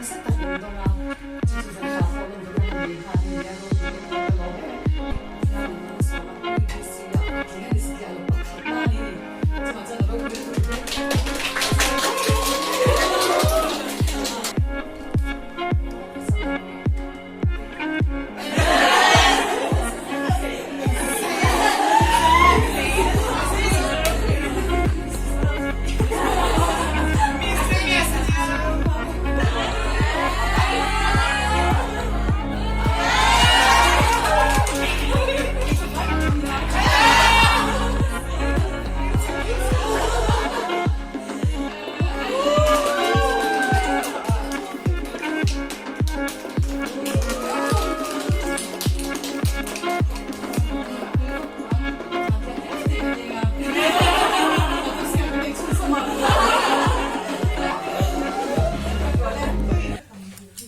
nasa tak in dawng a, chu chu zan hla pawh lawm dawng a ni kha ni nia ropui em em ka lawm em em. Pathian in a sawm a, UPC ah a tling a ni si tih a lo pakhat na a ni ni. Chuvang chuan a ropui lutuk te.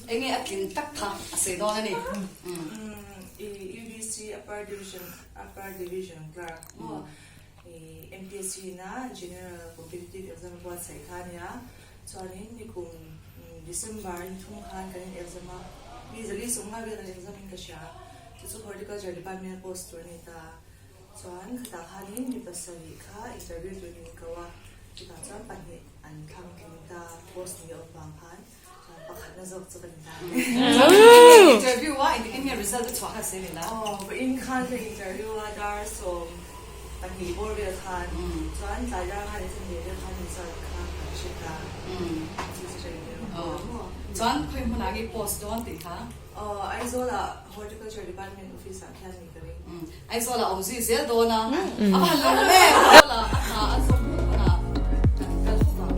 Enge a tling tak kha a sawi dawn a ni. UDC Upper Division Upper Division Clerk maw MPSC ina General Competitive Exam a buatsaih kha a nia. Chuanin nikum December in thum khan kan in exam a, mi zali sawmnga vel kan exam in ka hria, chu chu Horticulture Department a post tur a ni ta. Chuan khatah khanin mi pasarih kha interview turin min ko a, chutah chuan pahnih an thlang tling ta, post ni awm vang khan chuan pakhatna zawk chu ka ni ta. Interview a engtikin nge result a chhuah kha se ni la? Aw, vawiin khan ka interview a dar 20 bawr vel khan chuan tlai dar khan exam leh vel khan result kha kan hre ta chu chu ka inbe rawh Aw chuan khawi hmunah nge post dawn tih kha? Aw Aizawl ah Horticulture Department office ah khian ni ka ring. Aizawl ah awm zui zel dawn a a va han lawm em Aizawl ah a hna a zawm huk hunah kan kal huk ang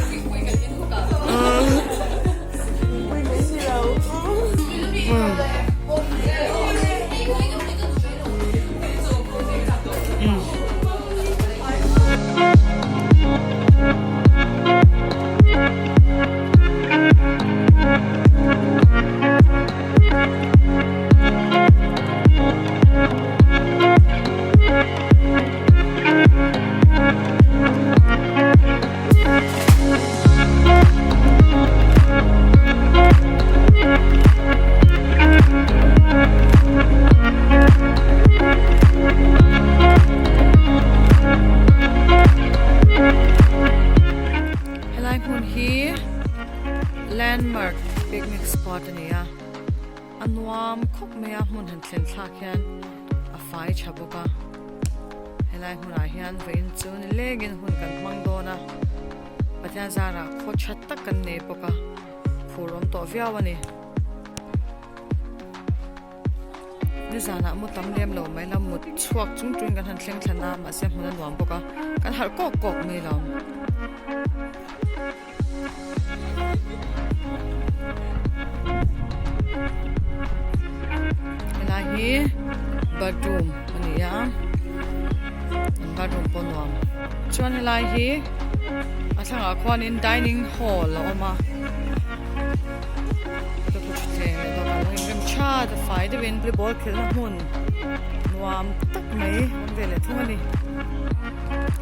Puipui kan in huk ang. Helai hmun hi landmark picnic spot a ni a a nuam khawp mai a hmun han thlen thlak hian a fai tha bawk a helai hmunah hian vawiin chu nilengin hun kan hmang dawn a Pathian zarah khaw tha tak kan nei bawk a phur awm tawh viau a ni. Nizanah mu tam lem lo mai la mut chhuak chung tuin kan han thleng thlan a mahse hmun a nuam bawk a kan harh kawk kawk mai lo. Helai hi bathroom a ni a an bathroom pawh nuam chuan helai hi a thlangah khuanin dining hall a awm a. Thutthleng leh dawhkan lo inrem tha ta fai deuhin volleyball khelhna hmun nuam tak mai awm ve leh thung a ni.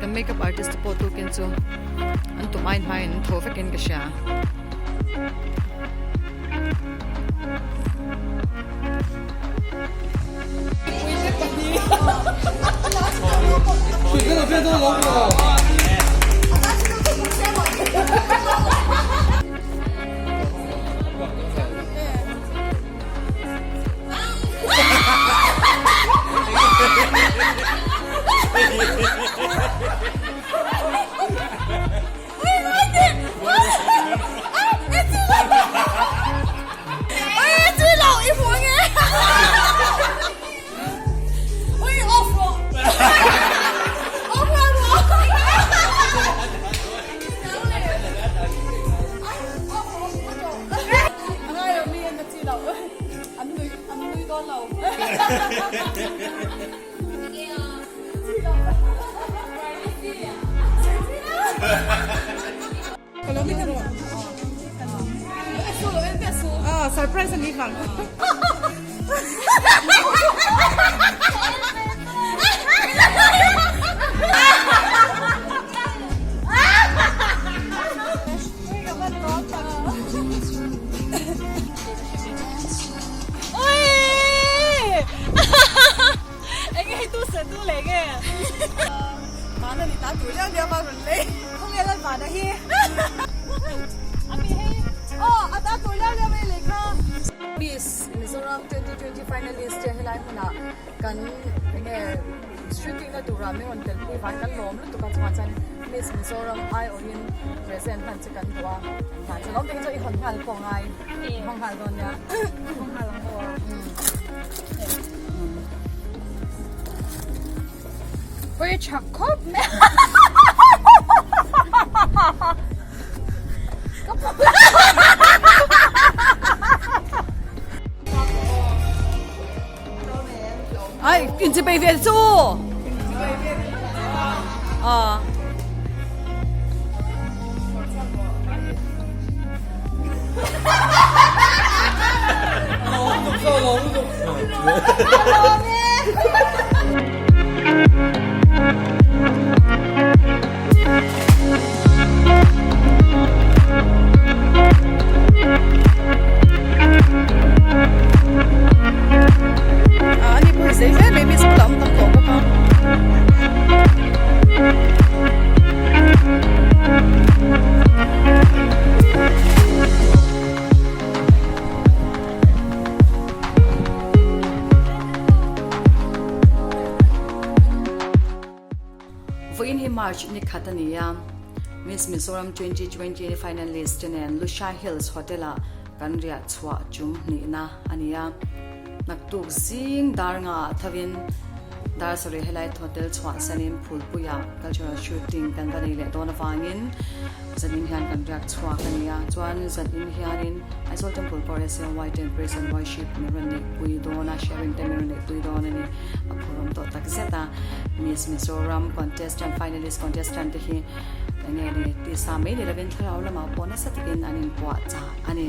Kan makeup artist te pawh tukin chu an tum aiin hmaiin an tho vekin ka hria. Surprise ani vang. Vana ni ta tur liau liau a rawn lei. Khawnge lal Vana hi? Ami hei aw a ta tur liau liau mai lei kha. Miss Mizoram 2020 finalist te helai hmunah kan enge shooting na turah min rawn telpui vang kan lawm lutuk a chungah chuan Miss Mizoram aiawhin present hman chu kan duh a van chu lawm takin chuan i hawn nghal pawh a ngai i hawng nghal dawn nia hawng nghal ang aw. Pui tha khawp mai Ai, inchipei vel chu! Ah. Ani pawh hi zei hle mai miss bulah awm tam tawh bawk a. Vawiin hi March ni khat a ni a, Miss Mizoram 2020 finalist te nen Lushai Hills Hotel-ah kan riah chhuah chum hnihna a ni a. Naktuk zing dar nga ah thovin dar sarih helai hotel chhuah sanin Phulpuiah cultural shooting kan va nei leh dawn avangin zanin hian kan riak chhuak a ni a. Chuan zanin hianin Aizawl Temple Court SAY ten Praise and Worship min rawn neihpui dawn a, sharing te min rawn neihpui dawn a ni. A phurawm tawh tak zet a, Miss Mizoram contestant finalist contestant te hi eng nge ni tisa mai ni lovin thlarau lamah pawh nasa takin an inpuah chah a ni.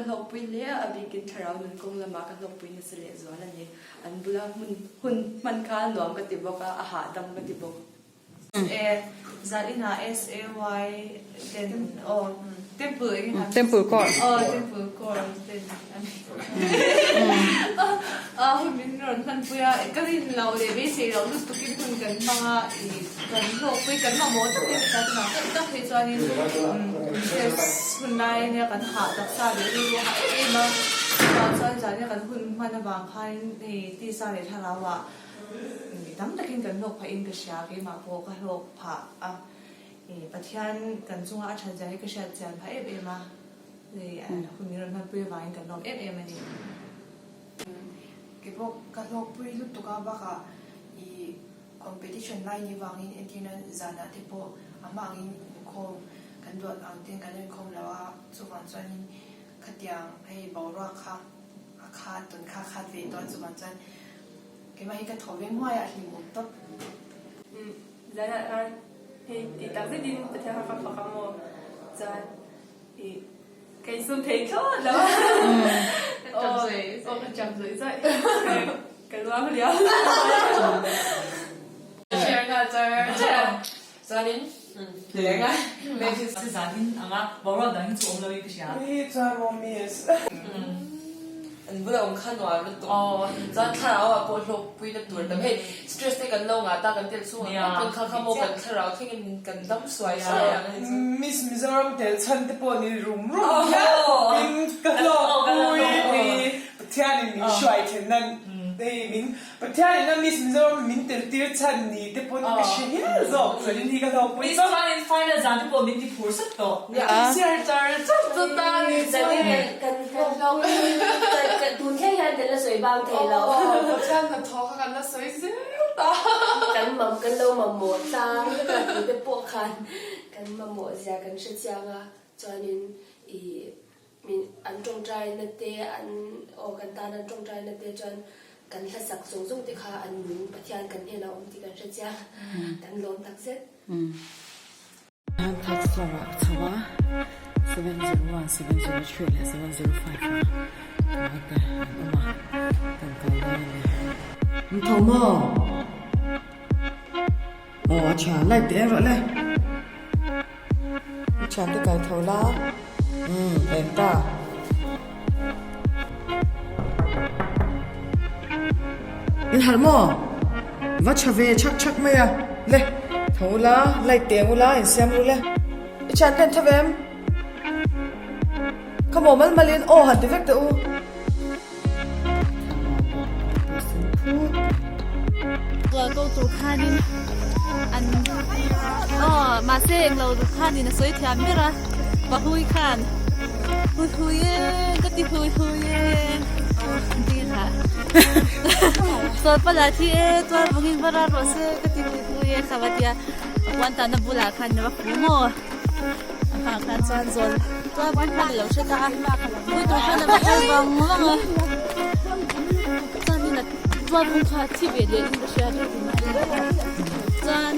Ka hlawkpui hle a, a bikin thlarau nun kawng lamah ka hlawkpui nasa lehzual a ni. An bula hmun hun hman kha nuam ka ti bawk a, a hahdam ka ti bawk. E, Zalina SAY ten aw Temple eng eng Temple court. Aw Temple court ten an a hun min rawn hmanpui a, ka rin loh leh beisei loh lutukin hun kan hmang a, ih kan hlawkpui kan mamawh tak em tak tak tak tak phei chuanin test hun lai ania kan hah taksa leh rilru a hah em em a, chuvang chuan zan ina kan hun hman avang khanin hei tisa leh thlarau ah Mi tam takin kan hlawk phahin ka hria, keimah pawh ka hlawk phah a, Pathian kan chunga a that zia hi ka hriat chian phah em em a, hun min rawn hmanpui avangin kan lawm em em a ni. Kei pawh ka hlawkpui lutuk a, bakah i competition lai ni vangin entirna zanah te pawh a hma angin inkhawm kan duat ang ten kan inkhawm lo a, chuvang chuanin khatiang hei boruak kha a khat tawn kha a khat ve tawh a, chuvang chuan Keimah hi ka tho ve hmuai a, a hlimawm tawp. Umm zanah khan hei tih tak zetin Pathian kha ka fak a maw chuan ih ka insum thei thlawt lo a aw aw ka cham zawih zawih ka luang liau Share nghal char char a chuanin leng a Zanin anga boruak dang hi chu awm lo in ka hria. Chuan maw miss. An bula awm kha nuam lutuk. Chuan thlarau ah pawh hlawkpui na tur tam. Hei stress te kan lo ngah ta kan tel chhung ang pawn kha kha maw kan thlarau thleng in kan dam suai suai ang a ni chu. Miss Mizoram tel chhan te pawh ni rum rum hian khawpin ka hlawkpui. Pathianin min hruai thlen nan. Hei min Pathian in a Miss Mizoram min tel tir chhan ni te pawn ka hre hial zawk chuan in hi ka hlawkpui Miss chuan in final zan te pawh min ti phur sat tawh. Share char char chu ta ni chuan. Kan hlawk tun thleng hian kan la sawi bang thei lo. Pathian hnathawh kha kan la sawi zel ta. Kan mam kan lo mamawh tlang vek a tih te pawh khan kan mamawh zia kan hre chiang a chuanin ih Min an tawngtaina te an aw kan tan an tawngtaina te chuan kan hlasak zawng zawng te kha an nung Pathian kan hnenah awm tih kan hre chiang kan lawm takzet. An third floor ah ka chho a, 701, 703 leh 705 ah panga te an awm a, kan kal dawn a ni. An tho maw? Aw a tha, light ti eng rawh le. I thian te kai tho la, umm eng ta. In harh maw? Va tha ve chhak chhak mai a, le tho la, light ti eng ula in siam ru le. I thian te an tha ve em? Ka maw mal mal in aw han ti vek teh u. Ko tur khanin an aw mahse englo khanin a sawi thiam ber a pahui khan hui hui e ka ti hui hui e an ti kha sawi pala thi e chuan vawngin va ral rawh se ka ti hui hui e kha va tia a puan tahna bulah khan a va fu maw. A hma khan chuan zawl chuan hman a lo hre ta a pui tur khan a va kal vang vang a chuanin a tual bung kha a thi ve leh in ka hria reuh chuan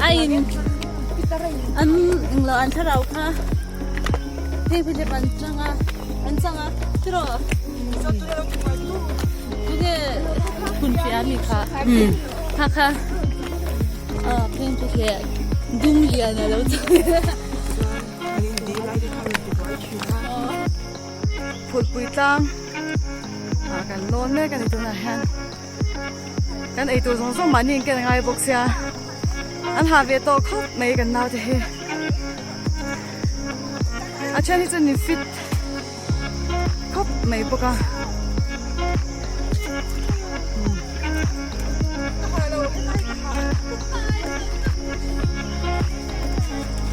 a in an englo an thlarau kha hei hi lem an chang a an chang a tiraw tunge hun fiah ami kha kha kha. A pheng chu hle dum lian a lo Phulpui tlang ah kan lawn mek a ni tunah hian kan eitur zawng zawng mahni in ken a ngai bawk sia an hah ve tawh khawp mai kan naute hi a then hi chu ni fit khawp mai bawk a.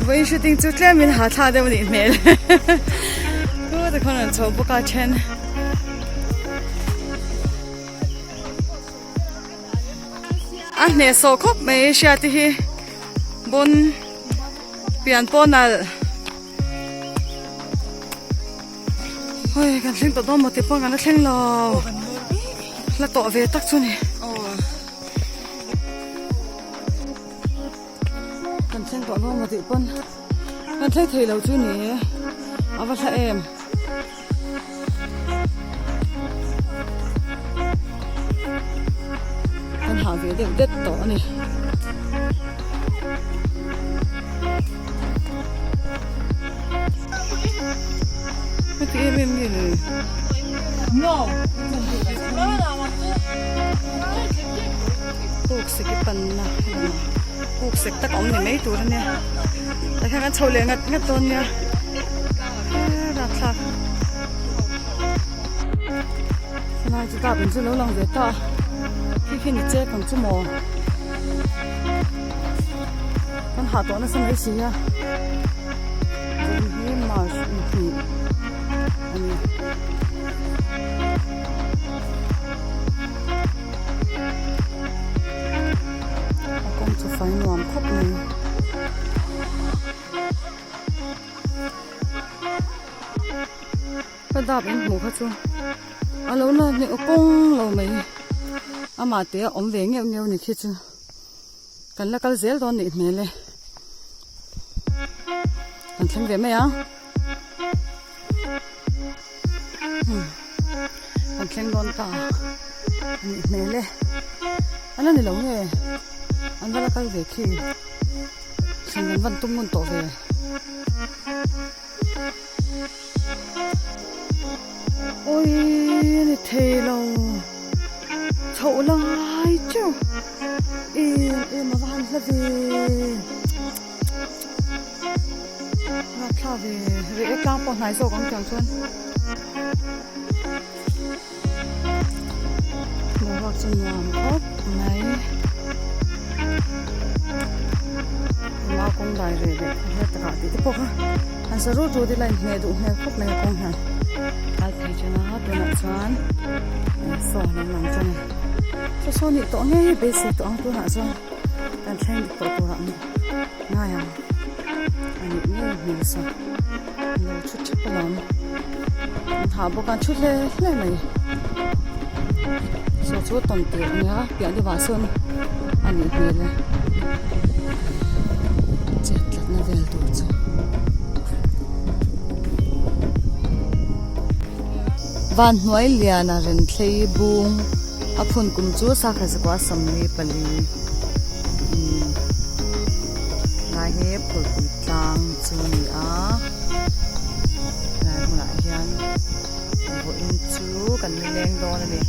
Vawiin shooting chu tlem in ha thla deuh anih hmel khu te khawn an chho bawk a then a hnehsawh khawp mai hriat te hi bawn pian pawh nalh. Hei kan thleng tawh dawn maw tih pawh kan la thleng lo la tawh ve tak chu ni kan thleng tawh dawn maw tih pawn kan thleng thei lo chu ni a va hla em. Kan hah ve deuh det tawh a ni. Heti em em nge le? Puk sek i panna puk sek tak a awm ni mai tur a nia. Tah hian kan chho leh ngat ngat dawn nia. Rapthlak. Helai chu dap in chu lo lang ve ta a khi khi ni che kang chu maw kan hah tawh nasa mai si a tun hi march ni hnih a ni. A kawng chu fai nuam khawp mai. Ka dap in hmuh kha chu a lo la hne aw kawng lo mai amah te a awm ve ngeuh ngeuh ni khi chu kan la kal zel dawn nih hmel e kan thleng ve mai ang kan thleng dawn ta a nih hmel e a la ni lo nge an va la kal ve khi thlen kan van tum ngun tawh ve. Awii ni thei lo chhoh la ngai teuh em em a va han hla ve rapthla ve reh e tlang pawh hnai zawk ang tiang chuan. Boruak chu nuam khawp mai. Mau kawng dai ve leh khaw her takah tih te pawh kha han sa rut rut ila inhmeh duh hmel khawp mai a kawng hian kal phei ṭhen a tunah chuan saw lam lang chuan saw saw nih tawh ngei beisei tawh ang tunah chuan kan thleng dik tawh turah ngai ang a nih ngei hmel sa an lo ṭhu ṭhep alawm an hah bawk a an ṭhu hle hle mai saw chu tawn tir a nia piah deuhah sawn a nih hmel e chet tlatna vel tur chu. Van hnuai liana renthlei bung a phun kum chu sakha zakua 44 umm lai hi phulpui tlang chu a ni a helai hmunah hian vawiin chu kan nileng dawn a ni.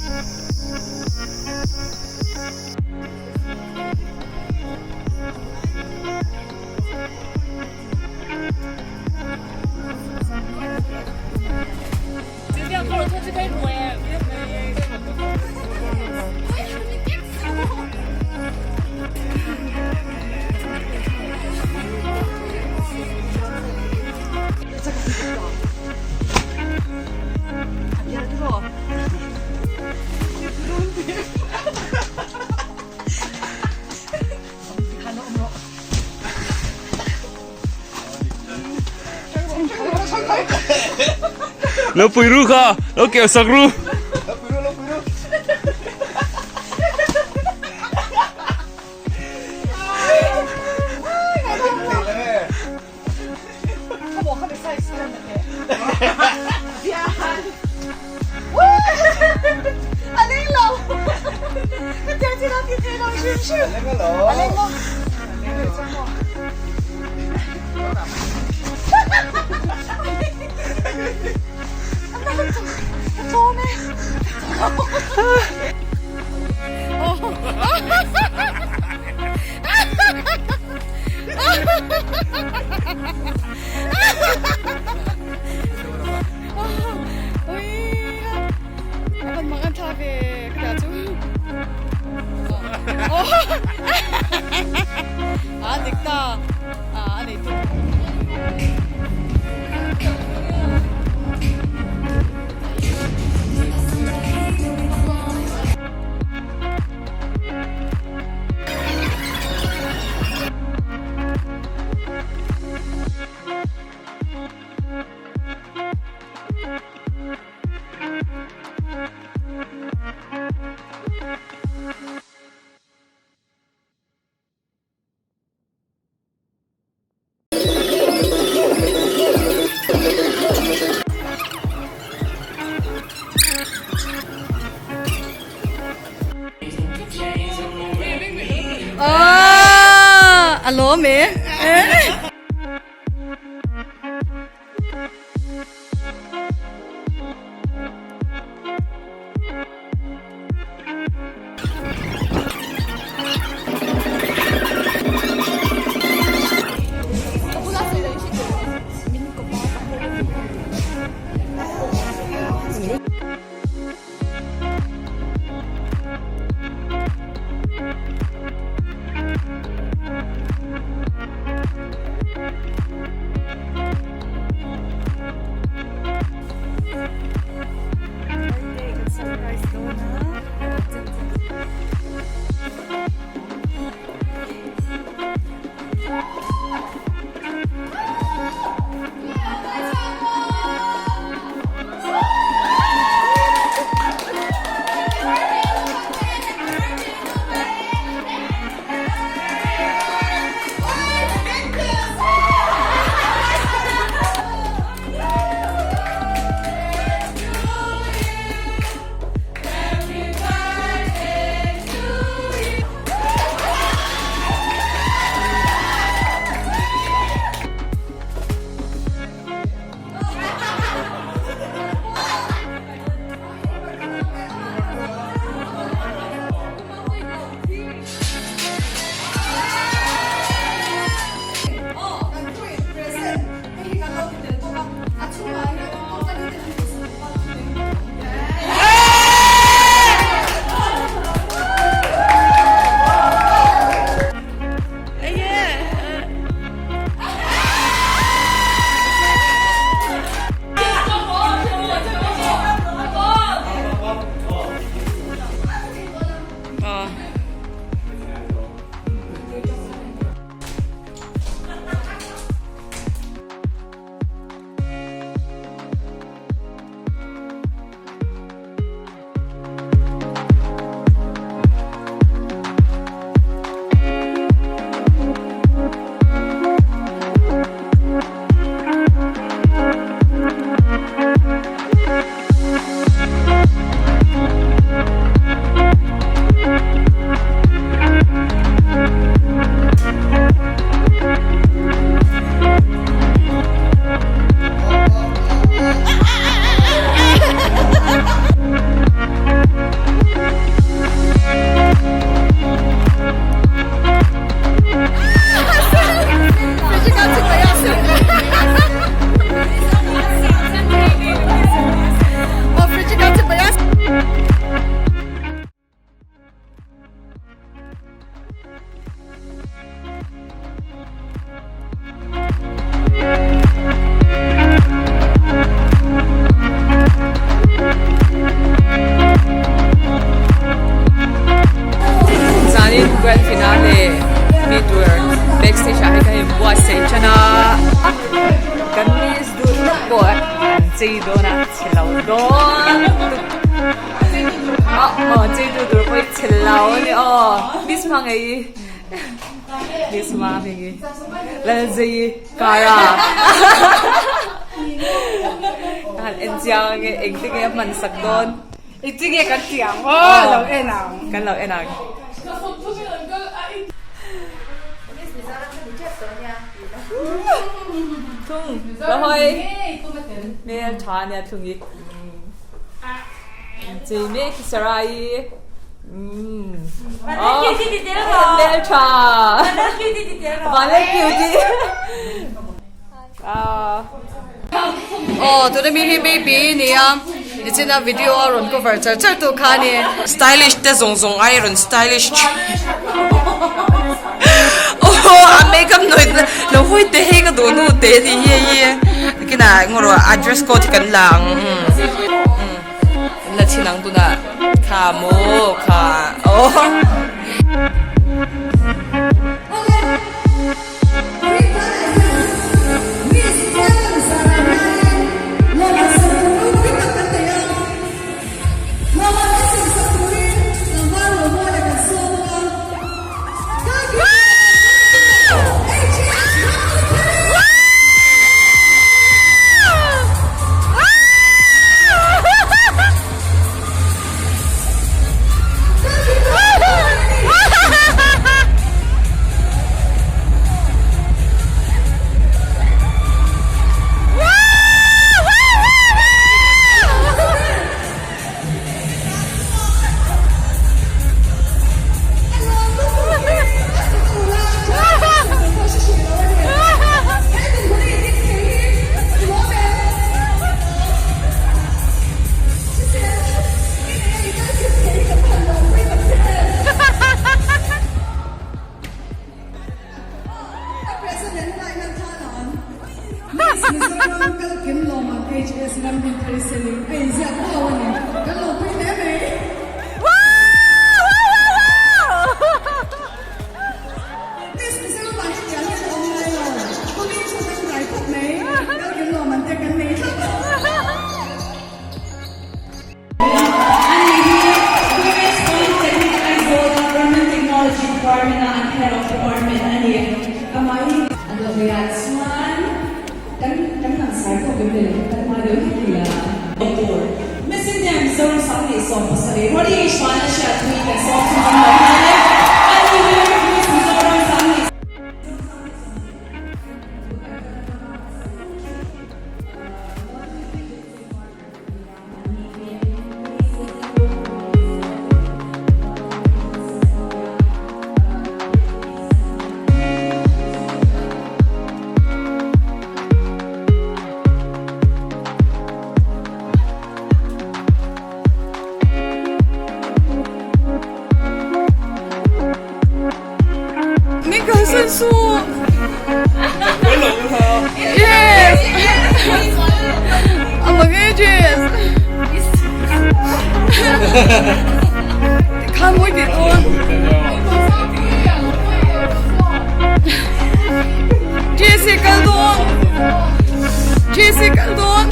Lo pui ru kha, lo keu sak ru. Lo pui ru, lo pui ru. A lawm e. chei dawn a chhe lo dawn aw chei tu tur pawh hi chhe lo a ni aw miss hmangaih i miss hmangaih i Lalzei Kara ka han en chiang ange engtin nge a hman sak dawn. Engtin nge kan tih ang aw lo en ang. Kan lo en ang. Thung ka hawi hmel tha ania thung i chei mek hi Sarai hmel tha Vanlal cute Aw tuna mi hi baby nia nichina video a rawn cover char char tu kha a ni. Stylish te zawng zawng ai rawn stylish thin aw a makeup nawih na lo hawi teh hei ka duh nu teh a nih hi hei hi nakinah eng rawh a dress code hi kan la ang umm kan la chhin ang tunah kha maw kha aw. Ani hi Women's Polytechnic Aizawl-a Government Technology Department-a an Head of Department a ni. Amah hi. A dawhleiah chuan kan kan langsar tawk em le kan hma deuh hlek ni la. Tur. Miss India Mizoram 2017 Rody Hruaina hriatpui kan sawm chhunzawm lo nghal e. Ani hi Miss Mizoram 20. Min kalsan suh. Yes. I'm a yes. Khan mawi tih dawn. Jesse kal dawn. Jesse kal dawn.